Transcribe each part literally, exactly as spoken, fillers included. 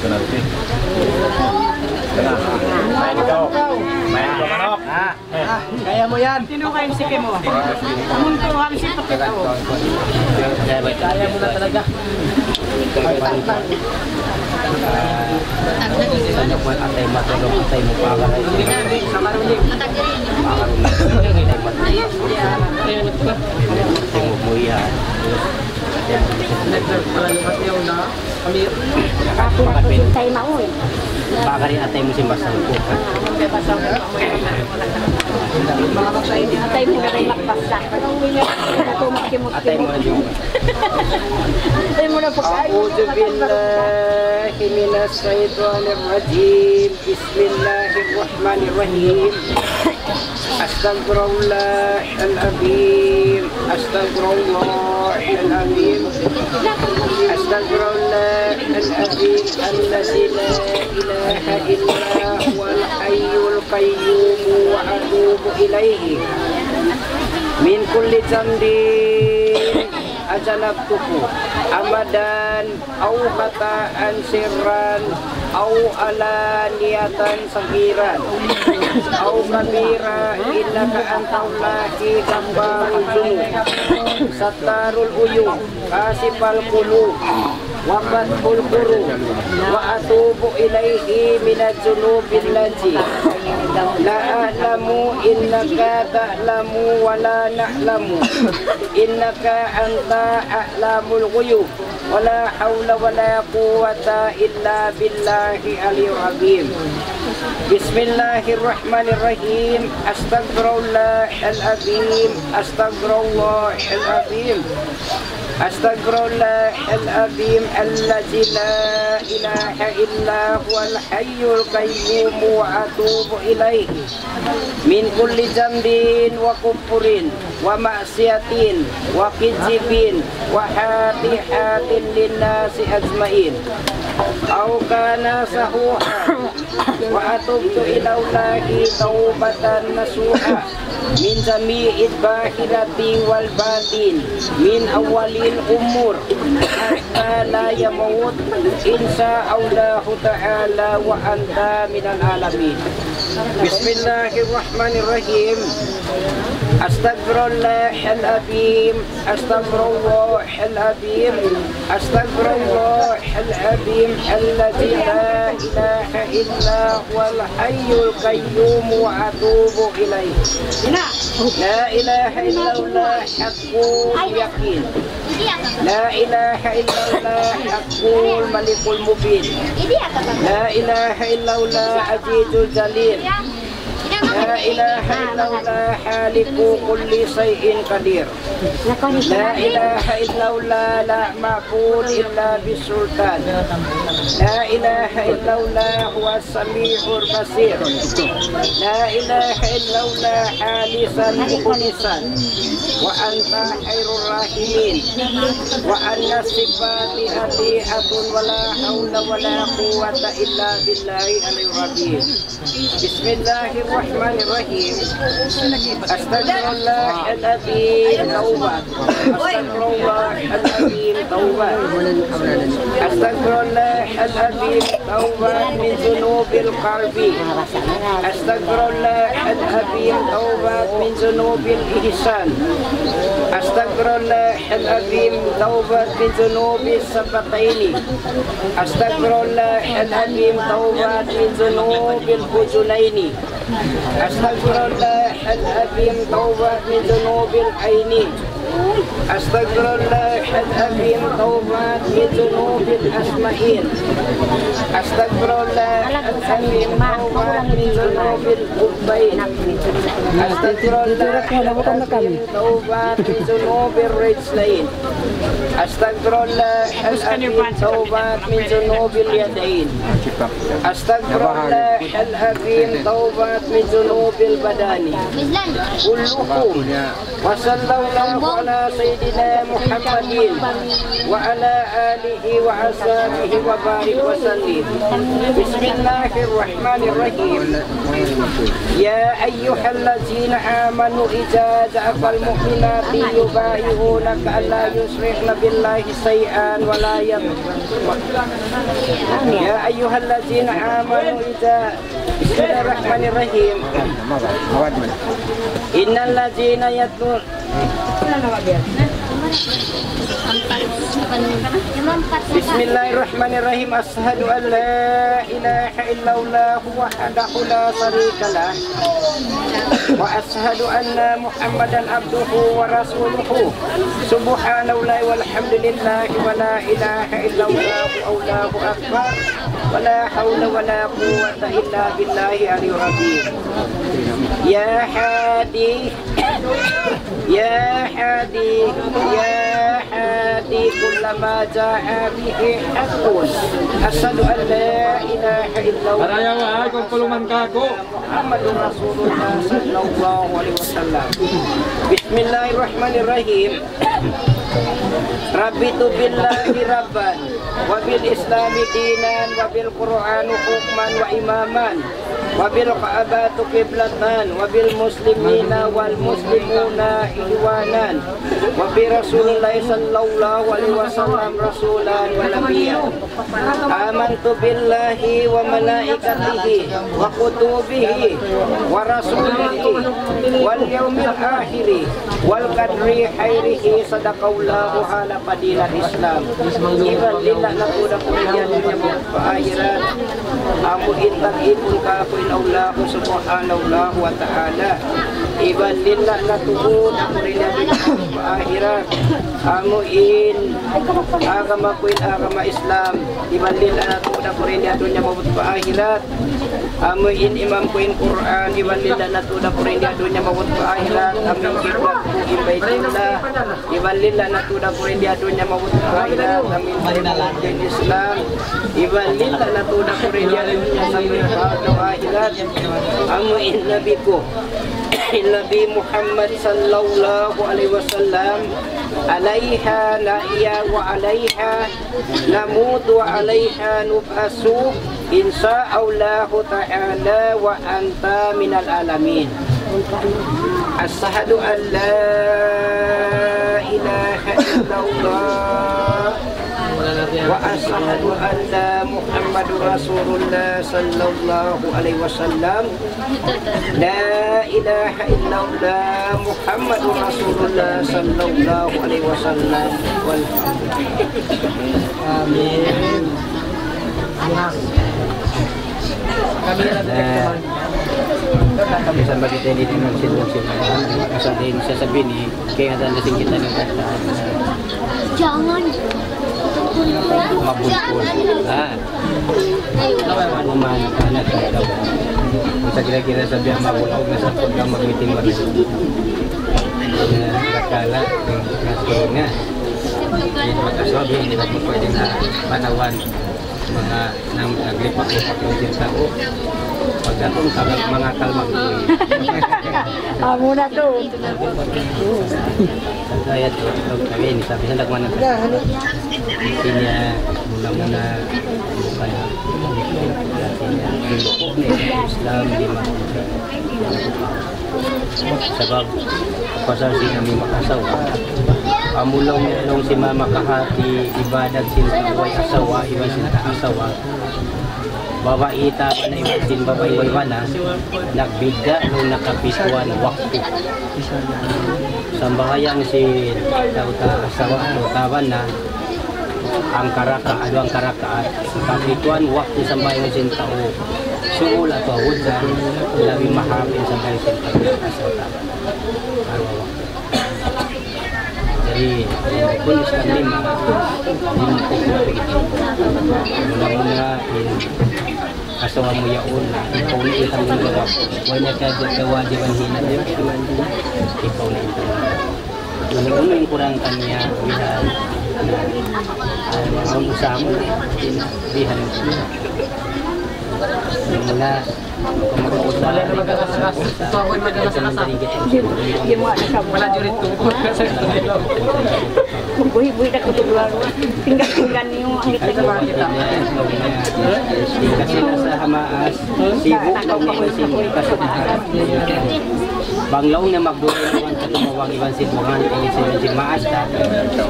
Main ikaw. Main ikaw, manok. Ah, kaya mo yan. Sino kayo si Kimo? Munto kami si Pakito. Kaya mo na talaga. Sa inyo po, atay matulog, atay mo pa. Atay matulog, atay mo po yan. Ako na to, sintay mauwi. Pakari atay mo si Mas Tungko. Atay mo na rin magbasa. Ito, makimot-kimot. Atay mo na rin. Atay mo na po. أعوذ بالله من الشيطان الرجيم. بسم الله الرحمن الرحيم. أستغفر الله العظيم. أستغفر الله العظيم. أستغفر الله العظيم الذي لا إله إلا هو الحي القيوم وأتوب إليه من كل ذنب أذنبته عمدا أو خطأ سرا أو علانية صغيرا أو كبيرا إنك أنت الله غفار الذنوب ستار العيوب كاشف الكروب وفتح الكروب وأتوب إليه من الذنوب التي لا أعلم إنك تعلم ولا نعلم إنك أنت علام الغيوب ولا حول ولا قوة إلا بالله العلي العظيم. بسم الله الرحمن الرحيم. أستغفر الله العظيم. أستغفر الله العظيم. أستغفر الله العظيم الذي لا إله إلا هو الحي القيوم وأتوب إليه من كل ذنب وكفر ومعصية وكذب وهاتهات للناس أجمعين أو كان صحوحا وأتبت إلى الله توبة نصوحا من جميع الظاهرة والباطن من أول الأمور حتى لا يموت إن شاء الله تعالى وأنت من العالمين. بسم الله الرحمن الرحيم. أستغفر الله العظيم. أستغفر الله العظيم. أستغفر الله العظيم الذي لا إله إلا هو الحي القيوم وأتوب إليه. لا إله إلا الله حق اليقين. لا إله إلا الله حق الملك المبين. لا إله إلا الله عزيز الجليل. لا إله إلا الله خالق كل شيء قدير. لا إله إلا الله لا معبود إلا بالسلطان. لا إله إلا الله هو السميع البصير. لا إله إلا الله خالصا مخلصا وأنت خير الراحمين. وأن الصفات أتيئة ولا حول ولا قوة إلا بالله العلي العظيم. بسم الله الرحمن الرحيم. أستغفر الله العظيم توبة. أستغفر الله العظيم توبة. أستغفر الله العظيم توبة من ذنوب القلب. أستغفر الله العظيم توبة من ذنوب اللسان. أستغفر الله العظيم توبة من ذنوب الشفتين. أستغفر الله العظيم توبة من ذنوب الأذنين. أستغفر الله العظيم توبة من ذنوب العين. أستغفر الله العظيم توبة من ذنوب الأسماعين. أستغفر الله العظيم توبة من ذنوب الخفين. أستغفر الله العظيم توبة من ذنوب الرجلين. أستغفر الله العظيم توبة من ذنوب اليدين. أستغفر الله العظيم توبة من ذنوب البدن كلكم. وصلى الله على سيدنا محمد وعلى آله وأصحابه وبارك وسلم. بسم الله الرحمن الرحيم. يا أيها الذين آمنوا إذا جاءكم المؤمنات يبايعنك على أن لا يشركن بالله شيئا ولا يم- يا أيها الذين آمنوا إذا بسم الله الرحمن الرحيم. إن الذين يتلون بسم الله الرحمن الرحيم. أشهد أن لا إله إلا الله وحده لا شريك له، وأشهد أن محمدا عبده ورسوله. سبحان الله والحمد لله ولا إله إلا الله والله أكبر. ولا حول ولا قوة إلا بالله العلي العظيم. يا هادي، يا هادي، يا هادي، كل ما جاء به حق. أشهد أن لا إله إلا الله. Para yawa, ay, kung puluman ka ako. محمد رسول الله صلى الله عليه وسلم. بسم الله الرحمن الرحيم. رضيت بالله ربا وبالإسلام دينا وبالقرآن حكما وإماما وبالكعبة قبلة وبالمسلمين والمسلمون إخوانا وبرسول الله صلى الله عليه وسلم رسولا ونبيا. آمنت بالله وملائكته وكتبه ورسله واليوم الآخر والقدر خيره. صدق الله. Hāl pa dīn Islam. Iban lilla' natu' da ku rin ha dunya mawn pa akhirat. Amu in tag-ipun kāku' in Allah Subhanahu wa Ta'ala. Iban lilla' natu' da ku rin ha dunya mawn pa akhirat. Amu in agama ku in agama Islam. Iban lilla' natu' da ku rin ha dunya mawn pa akhirat. Amu in imam ku in Qur'an, iban lilla' natu' da ku rin ha dunya mawn pa akhirat. Amu in kiblat ku in Baitullah, iban lilla' natu' da ku rin ha dunya mawn pa akhirat. Amu in kiblat ku in Islam, iban lilla' natu' da ku rin ha dunya mawn pa akhirat. Amu in Nabi ku, in Nabi Muhammad sallallahu alayhi wasallam, عليها نحيا وعليها نموت وعليها نبعث إن شاء الله تعالى وأنت من العالمين. أشهد أن لا إله إلا الله وأشهد أن محمد رسول الله صلى الله عليه وسلم. لا إله إلا الله محمد رسول الله صلى الله عليه وسلم. والحمد لله. آمين. Na, minsan ba kita ini dengan sin-, sin-, minsan din siya sabihin eh, kaya nga na sin kita ng kata. Jangan. Mabulkul. Ah. Uman, anak, ikaw. Kung sa kira-kira sabi ang mabulkul na sa pagka mag-meeting mag-, na nakala, na nga. Hindi makasabi, hindi na pwede na panawan. Mga nang naglipak-lipak yung tao. Pagdating sa mga kalmag. Amo na to. Sa kaya to, kami, sabi sa nagmanang. Intinya, muna-muna, bukan, intinya, Islam, di ma-, sabab, pasal sin kami makasawa. Amulaw niya laung sin mama kahati, ibadat sin way asawa, iban sin asawa. Babai taban na iban sin babai way bana, nagbidda nung nakapituan waktu. Sambahayang sin tau ta asawa, tau taban na, hangka rakaat, duwa hangka rakaat. Kapituan waktu sambahayang sin tau suul atawa wudda, labi mahal in sambahayang sin tau asawa taban. Duwa waktu. Jadi, kung Islam lima, lima ko. Muna-muna, in, asawa mu yaun, ikaw na in tanggungjawab. Way na ka, kawajiban hinang. Ikaw na in tanggungjawab. Unu-unu in kurang kaniya, bihan. Ang usaha mu na, bihan. Muna, kung mag-uusap, ito ako'y madalas na sa. Di, di mo anak ka. Wala dyan ito. Buhi-buhi na ko sa lugar. Pinggan-pinggan niyo ang ito. Kasi nasa hamaas, sibu, kasi bang laung niya magduray naman sa tumawag iban si Tuhan, kung sino si maas ta.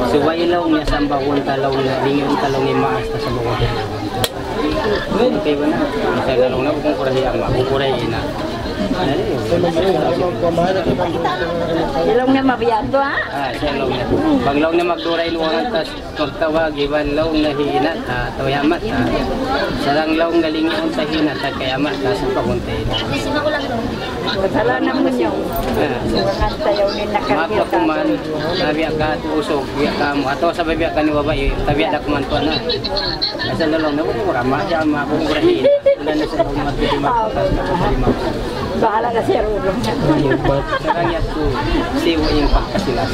Subay laung niya sambahun ta laung niya, lingiun ta laung niya maas ta sa mga Okay ba na? Sa laung na, kung kurahi ama, kung kurahi ina. Ilong na mabiyato, ha? Ah, sa laung na. Bang laung na magduray luwangan tas pagtawag, iban laung na hina, ah, tawayamat, ah. Sarang laung na lingiun ta hina, ta kayamat, ta sa pagunta ina. Kasalanan mu niyo. Ah. Surangan tayo ni Mapa nakakita. Kuman, nabiya ka, tusog, biya ka mo. Ato sa biya ka ni babae, tabiya da kuman ko na. Asa na lang na, mura ma, ya ma, kung mura ni. Wala na sa mga pwede magpapas, tapos lima. Bahala na siya, Rulo. Sarang yan to, siwa yung pagkasilas.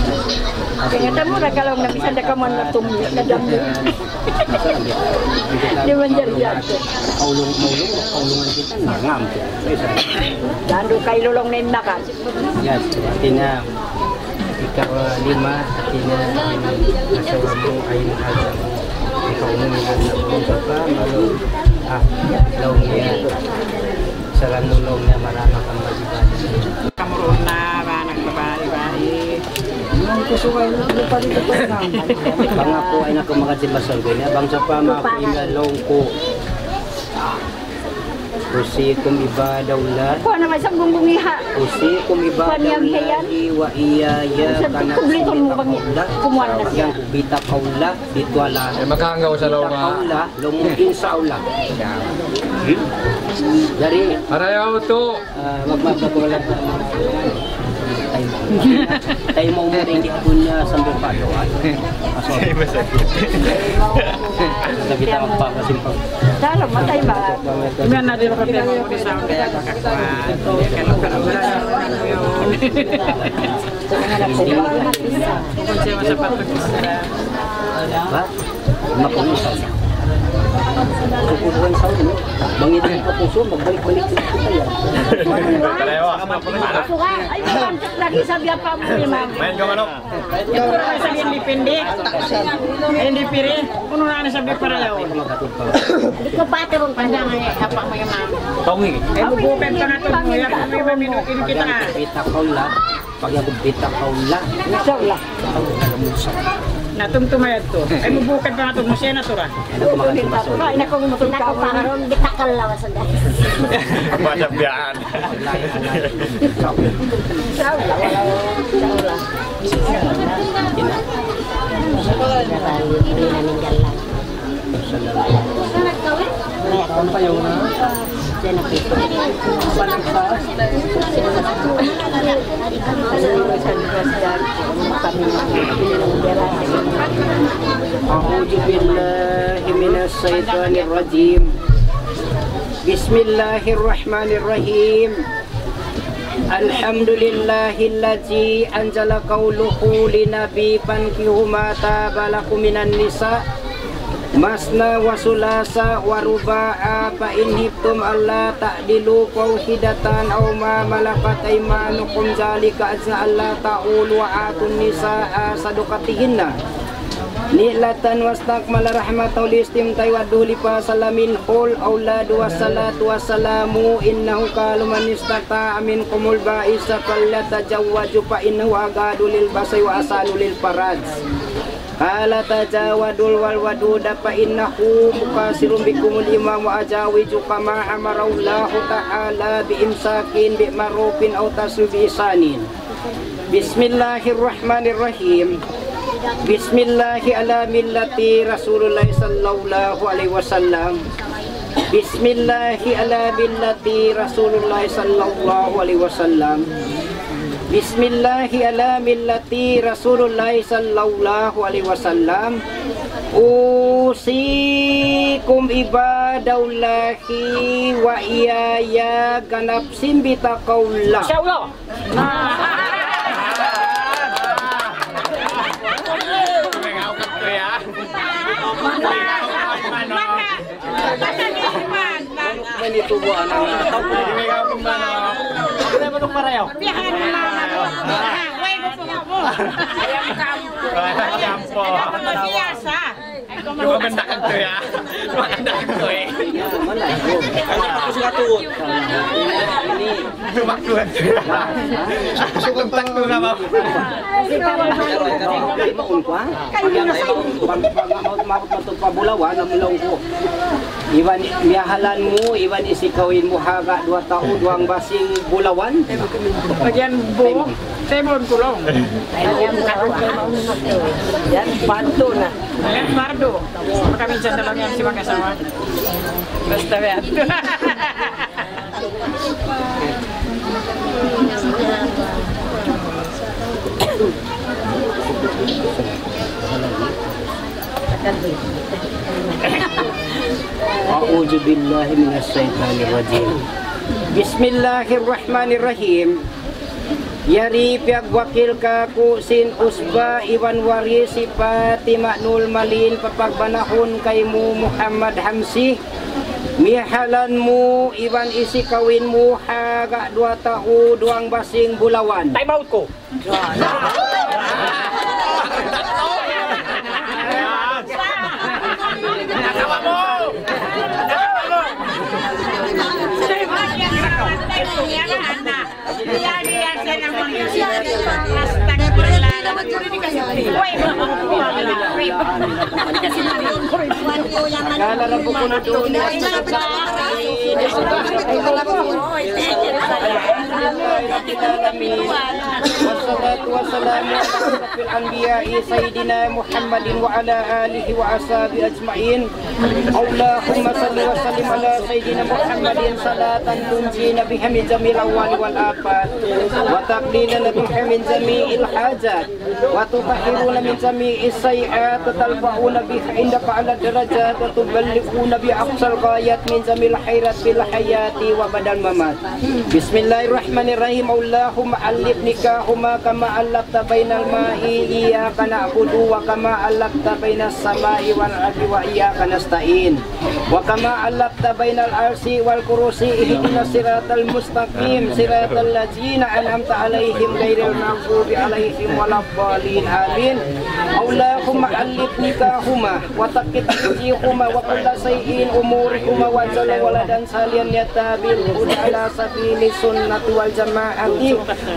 Kaya tamo na ka lang na, bisan da ka man natumi, na dami. Di man dyan dyan. Kaulung, maulung, kaulungan kita, nangam kita. Dando kay lulong na yung makan. Yes, hati niya, ikaw, ah, lima, hati niya, in asawa mu, ayn alta mu, ikaw mu, in anak mu, bapa mu, ah, laung niya, sarang mu laung niya, marama kang mag-ibadat. Kamu runa, anak babae, bae. Bang aku, ay naku, makatimbasol ko niya, bang sa pa, maku, ina, laung ku. أوصيكم عباد الله. Kuwan naman sa gunggong iha. أوصيكم عباد الله وإياي بنفسي بتقوى الله. Kumuha na siya. Yang bita kaula, bitwala. Eh, makahanggaw sa lawa. Bita kaula, lumungkin sa ula. Hmm? Dari. Para yaw to. Ah, wag, wag, wag, wag. Tayo mo, tayo mo, umuri, hindi ako niya sambil pa, doon. Ah, sorry. Sabi tama pa, kasi pag Dalo, matay ba? Hindi na, di ba, problema mo sa mga kaya baka kuwan. Kaya baka kuwan. Kung siya masapat na gusto. Ha? Mapungusan. Kukubuhan sa ulo. Bangin ang kapuso, magbalik-balik sa kita yan. Ay, lagi sa biya pa mo, imam. Main ka manok. Ito na sa independent. Independent. Kunu na sa biya para yaw. Di ko pa ito rin panjang ay apa mo, imam. Tongi. Ay, bubukin pa nga ito, mo yan, mo yan, mo yan, kita na. Kita ko lang. Pag ako bita kaula. Kaula. Natumtuma yadtu. Ay, mabukad pa nga ito. Musya na ito ra. Ay, naku, mabukad pa nga ito. Ay, naku, mabukad pa nga ito. Naku, parang bita kaula, masa da. Apa ada biyaan? Kaula. Kaula. أعوذ بالله من الشيطان الرجيم. بسم الله الرحمن الرحيم. الحمد لله الذي أنزل قوله للنبي فانكحوا ما طاب لكم من النساء مثنى وثلاث ورباع فإن خفتم ألا تعدلوا فواحدة أو ما ملكت أيمانكم ذلك أدنى ألا تعولوا وآتوا النساء صدقاتهن نحلة واستكمل رحمته للاستمتاع والدخول فصلى منه الأولاد والصلاة والسلام إنه قال من استطاع منكم الباءة فليتزوج فإنه أغض للبصر وأحسن للفرج. قال تزوجوا الودود فإني مكثر بكم الأمم وأزدوج كما أمر الله تعالى بإمساك بمعروف أو تسريح بإحسان. بسم الله الرحمن الرحيم. بسم الله على ملة رسول الله صلى الله عليه وسلم. بسم الله على ملة رسول الله صلى الله عليه وسلم. بسم الله على ملة رسول الله صلى الله عليه وسلم. أوصيكم عباد الله وإياي بتقوى الله. Masya Allah. Ito buwan na. Ano ba itong parayaw? Biyahan na. Way gusto ko. Ayam kampo. Ayam kampo. Siyasa. Maganda ka to, ya. Maganda ka to, eh. Ano pa ko sa katuon? Lumakluan. Sumuntak ko na, ma'am. Kasi para maun ko, ha? Kayo na sa inyo. Pag, pag, pag, pag, pag, pag, pag, pabulawan, namulaw ko. Iban, miyahalan mu, iban isikawin mu, haga duwa tau, duwang basing bulawan. Bagian bu, tebon kulong. Yan, pardo na. Yan, pardo. Makaminsan na lang yan si mag-asawa. Basta yan. أعوذ بالله من الشيطان الرجيم. بسم الله الرحمن الرحيم. Yari piyagwakil kāku' sin usba iban waris hi Fatima Nurmalin, papagbanahun kaymu Muhammad Hamsi, miyahalan mu iban isikawin mu haga duwa tau duwang basing bulawan. Time out ko. قال ربكم ادعوني أستجب لكم. والصلاة والسلام على أشرف الأنبياء سيدنا محمد وعلى آله وأصحابه أجمعين. اللهم صل وسلم على سيدنا محمد صلاة تنجينا بها من جميع الأهوال والآفات، وتقضي لنا بها من جميع الحاجات، وتطهرنا من جميع السيئات، وترفعنا بها عندك أعلى الدرجات، وتبلغنا بها أقصى الغايات من جميع الخيرات في الحياة وبعد الممات. بسم الله الرحمن الرحيم. اللهم ألف نكاحهما كما ألفت بين الماء إياك نعبد وكما ألفت بين السماء والأرض وإياك نستعين وكما ألفت بين العرش والكرسي اهدنا الصراط المستقيم صراط الذين أنعمت عليهم غير المغضوب عليهم ولا الضالين آمين. اللهم ألف نكاحهما وثبت بيوتهما وكل شيء أمورهما واجعل ولدا صالحا يدعو به على سبيل السنة والجماعة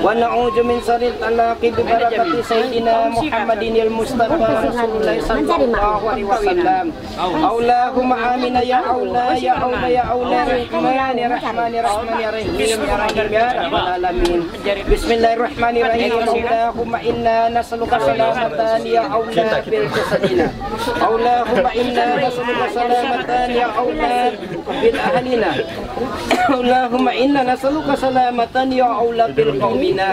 ونعوذ من شر الطلاق ببركة سيدنا محمد المصطفى رسول الله صلى الله عليه وسلم. اللهم آمين يا أولى يا أولى يا أولى الرحمن الرحمن الرحمن يا رحيم يا رحيم يا رب العالمين. بسم الله الرحمن الرحيم. اللهم إنا نسألك سلامة يا أولى في جسدنا. اللهم إنا نسألك سلامة يا أولى في أهلنا. اللهم إنا نسألك سلامة يا أولى في قومنا،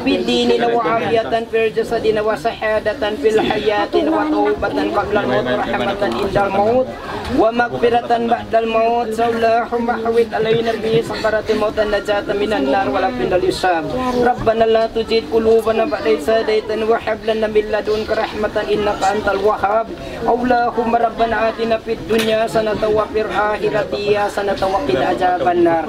في ديننا وعافية في جسدنا وسعادة في حياتنا وتوبة قبل الموت ورحمة عند الموت ومغفرة بعد الموت. اللهم هون علينا في سكرات الموت النجاة من النار والعفو عند الحساب. ربنا لا تزغ قلوبنا بعد إذ هديتنا وهب لنا من لدنك رحمة إنك أنت الوهاب. اللهم ربنا آتنا في الدنيا حسنة وفي الآخرة حسنة وقنا عذاب النار.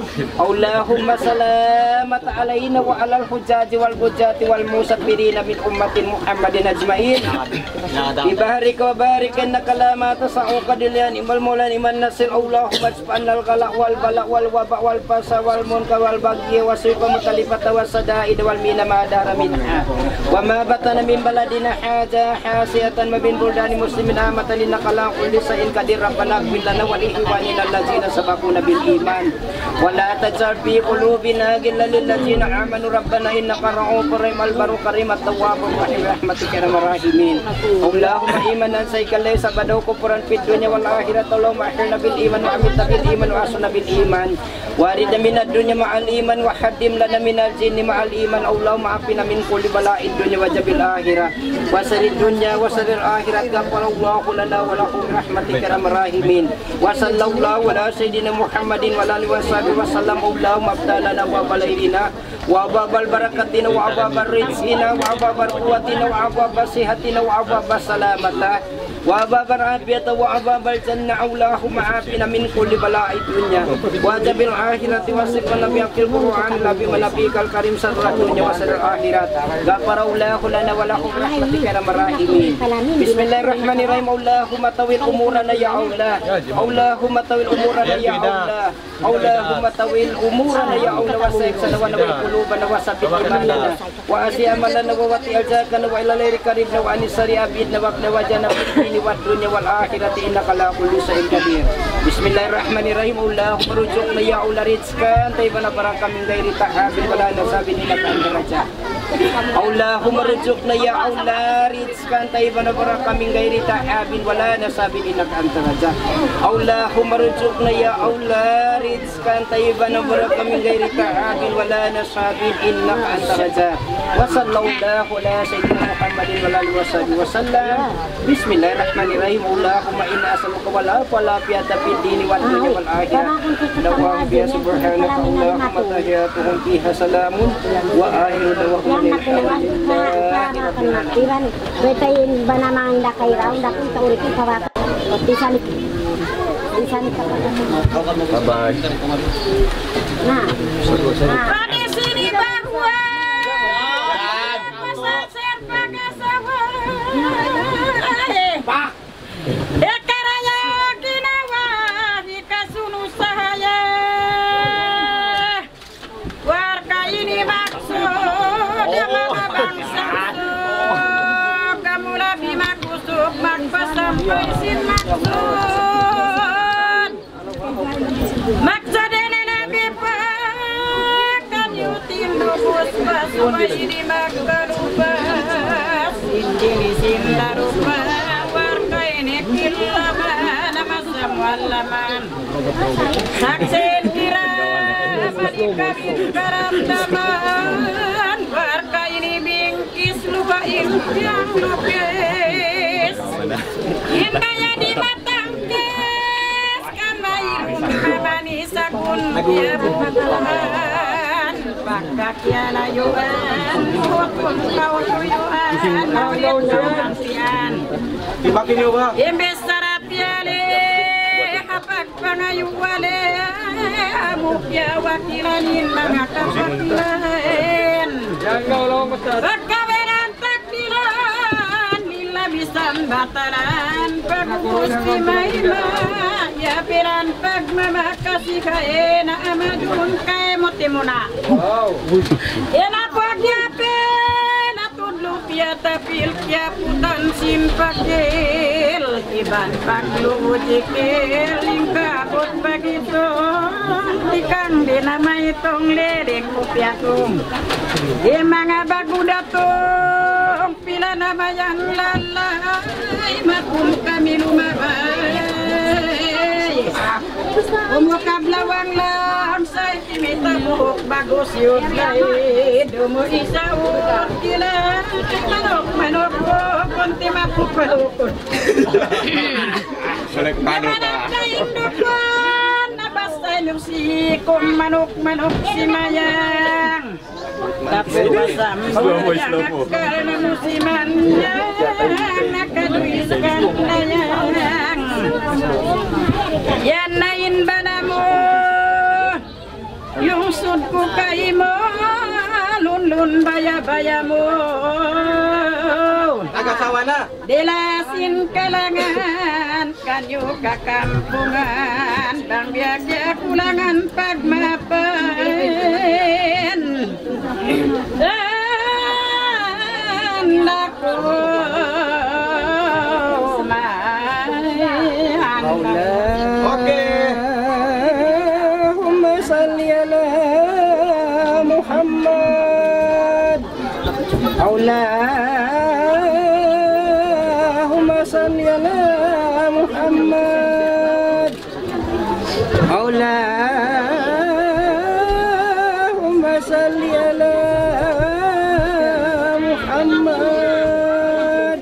اللهم سلامة علينا وعلى الحجاج والحجاج والمسافرين من أمة محمد أجمعين. ببحرك وبحرك إنك على ما تشاء قدير يا نعم المولى نعم النصير. اللهم اكشف عنا الغلاء والبلاء والوباء والفحشاء والمنكر والبغي والسوء والمخالفة والشدائد والمحن ما ظهر منها وما بطن من بلدنا هذا وخاصة ومن بلدان المسلمين عامة إنك على كل شيء قدير. ربنا اغفر لنا ولإخواننا الذين سبقونا بالإيمان ولا تجعل في قلوبنا غلا للذين آمنوا ربنا إنك رءوف رحيم البر الكريم التواب الرحيم برحمتك يا أرحم الراحمين. اللهم إيمانا صادقا ليس بعده كفر في الدنيا والآخرة. اللهم أحينا بالإيمان وأمتنا بالإيمان وأحشرنا بالإيمان. وأخرجنا من الدنيا مع الإيمان وقدم لنا من الجنة مع الإيمان. اللهم عافنا من كل بلاء الدنيا وعذاب الآخرة وشر الدنيا وشر الآخرة. غفر الله لنا ولكم برحمتك يا أرحم الراحمين. وصلى الله على سيدنا محمد وعلى آله وصحبه وسلم. اللهم افتح لنا أبواب خيرنا وأبواب بركتنا وأبواب رزقنا وأبواب قوتنا وأبواب صحتنا وأبواب سلامتنا. وأبواب العافية وأبواب الجنة. اللهم عافنا من كل بلاء الدنيا وعذاب الآخرة، وأصبنا بحق القرآن العظيم ونبيك الكريم شر الدنيا وشر الآخرة. غفر الله لنا ولكم برحمتك يا أرحم الراحمين. بسم الله الرحمن الرحيم. اللهم طول أمورنا يا الله. اللهم طول أمورنا يا الله. اللهم طول أمورنا يا الله، وأصلح لنا ونور قلوبنا وثبت إيماننا وأصلح أملنا ووفق أرزاقنا وإلى الخير قربنا وعن الشر أبعدنا وقنا وجعلنا في الدين والدنيا والآخرة إنك على كل شيء قدير. بسم الله الرحمن الرحيم. اللهم ارزقنا يا الله رزقا طيبا مباركا من غير تعب ولا نصب إنك أنت الرزاق. اللهم ارزقنا يا الله رزقا طيبا مباركا من غير تعب ولا نصب إنك أنت الرزاق. اللهم ارزقنا يا الله رزقا طيبا مباركا من غير تعب ولا نصب إنك أنت الرزاق. وصلى الله على سيدنا محمد وعلى آله وصحبه وسلم. بسم الله الرحمن الرحيم. اللهم إنا نسألك العفو والعافية في الدين والدنيا والآخرة. اللهم سبحانك اللهم تحياتهم فيها سلام وآخر دعواهم أن الحمد لله رب العالمين. Betayin ba naman da kay Raul, da kung sa uri kita ba? Bisan, bisan ka pa. Bye-bye. Na. Na. Pwede sini ba? Pasasir pa ka sa wa. Ikaraya ginawa, ikasunu sahaya. Warga ini maksud, mababangsa. Kamu labi makusug, magpasampay sin maksud. Maksud ini nabi pa, kaniyu tindubus pa, subay di magkalupas. Hindi ni sindarupa, warga ini kilaman, nama samwalaman. Saksin kira, manikabit karamdaman, warga ini bingkis, lupa impiang lukis. Indaya di matangkis, kamairun mamani sakun kiyabuhan. Pagka kiyalayuan, hukun kaw tuyuan, mawin kaw ampian. Imbis sarap yali, hapag pangayuwali, amu kiyawakilan in manga kapakilan. Pagkawiran takdiran, nila bisan batalan, pag-ubus di maima, yapiran pagmamakasi kay na amadun kay mutimuna. Yan ang pagyapin, Tudlu piyatapil kiyaputan sin pakil, iban paglubu jikil, lingkabut bagitung, tikang di na maitung, liling ku piyatung. Di manga bagu datung, pila na mayang lalay, mapun kami lumabay. Umukab lawang lang, say Kimita buhuk bagus yun, laid. Umu isa un kila. Manuk, manuk, bukun ti mapupalukun. Balik manuk, ah. Manuk na indukun, nabasa nyo si kung manuk, manuk si Mayang. Tapos basa mo, slow mo, slow mo. Nakal na musiman yan, nakaduis ka na yan. Yan na in bana mo. Yung sud ku kaymu, lunlun baya-baya mu. Nag-asawa na. Dila sin kalangan, kaniyu kakampungan, bang biya' kiyakulangan pagmapan. Anak Okay. اللهم صل على محمد. اللهم صل على محمد. اللهم صل على محمد.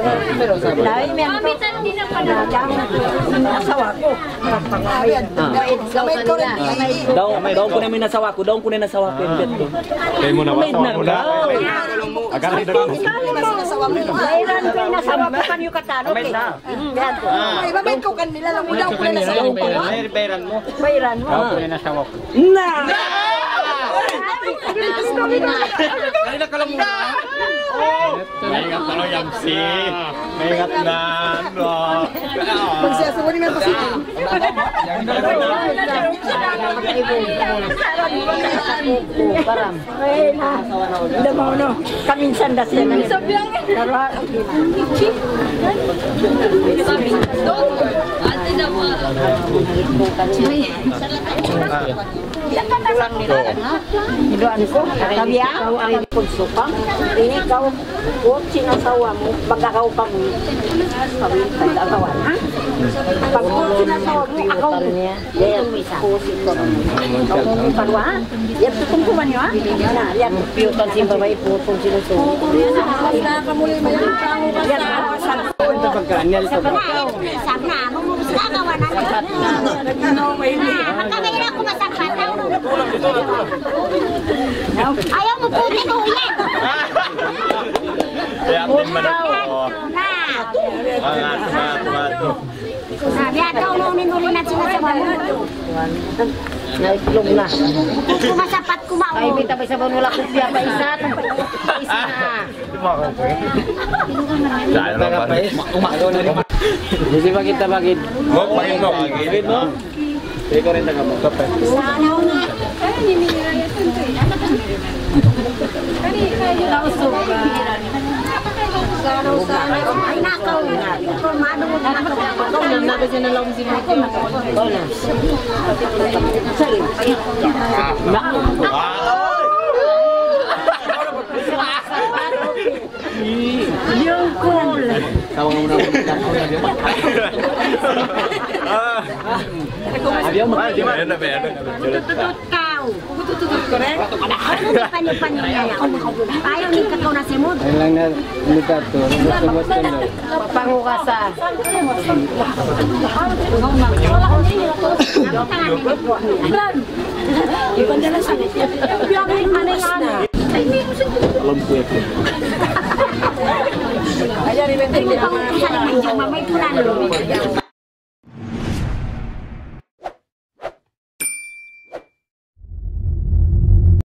Lain yan. Asawa ku. Daun, daun ku na in asawa ku, daun ku na in asawa ku, yan biya' tu. Kay mu na ba? Maid na ka. Agar di dagan. Bayaran ku in asawa ku, kan yu kataluk eh. Hmm, yan. Ay, mabait kaw kanila, alam mo daw, kung nasa ako pa. Bayaran mo. Bayaran mo. Ako na nasa ako. Na! Kanina ka lang muna. Oh! Maingat na lang, Yamsi. Maingat na, no? Magsiyasubo ni Mel Pasito. Param. Ay, na. Damaw, no? Kaminsan da siya na. Tara. Tulang nila, ha? Iduan ku, tabiya, ikaw ang pagsuka. Ini ikaw, kung sinasawa mu, magkakaw pa mu. Kawin, pag-agawan, ha? Pag kung sinasawa mu, agaw mu. Yan, yan. Pusi ko. Ang kadwa, ha? Yan, tutungkuman niyo, ha? Na, yan. Piyutan sin babai, putong sinusunod. Yan, ha? Sa pagkaanyal ko. Sana, mumubus ka, kawanan. Magkakaila ko masakit. Ayaw mu puti ko yan. Kaya, man ako. Na. Mga, mga, mga, Na, biya' daw, no, minuli na sila sa mga. Naiklog na. Kumasapat kumaon. Ay, may tabay sa banula ko siya pa isa. Isa na. Dahil naman pa. Hindi ba kita bagid? Mok, bakit mo? Bakit mo? Ikaw rin taga mo. Sana una. Ay, nakaw. Ikaw, madungog na. Ikaw, nanabi siya na lang si Mok. Ikaw na. Yung cool. Tawag mo na ako. Ah. Ayaw mo. Tututut ka. Tututut ko rin. Ano yung panyo-panyo niya? Ayaw ni kakaw na simod. Ayun lang na, ano ka to? Ano ka to? Papangukasa. Alam ko yan. Ayaw ni kakaw na simod.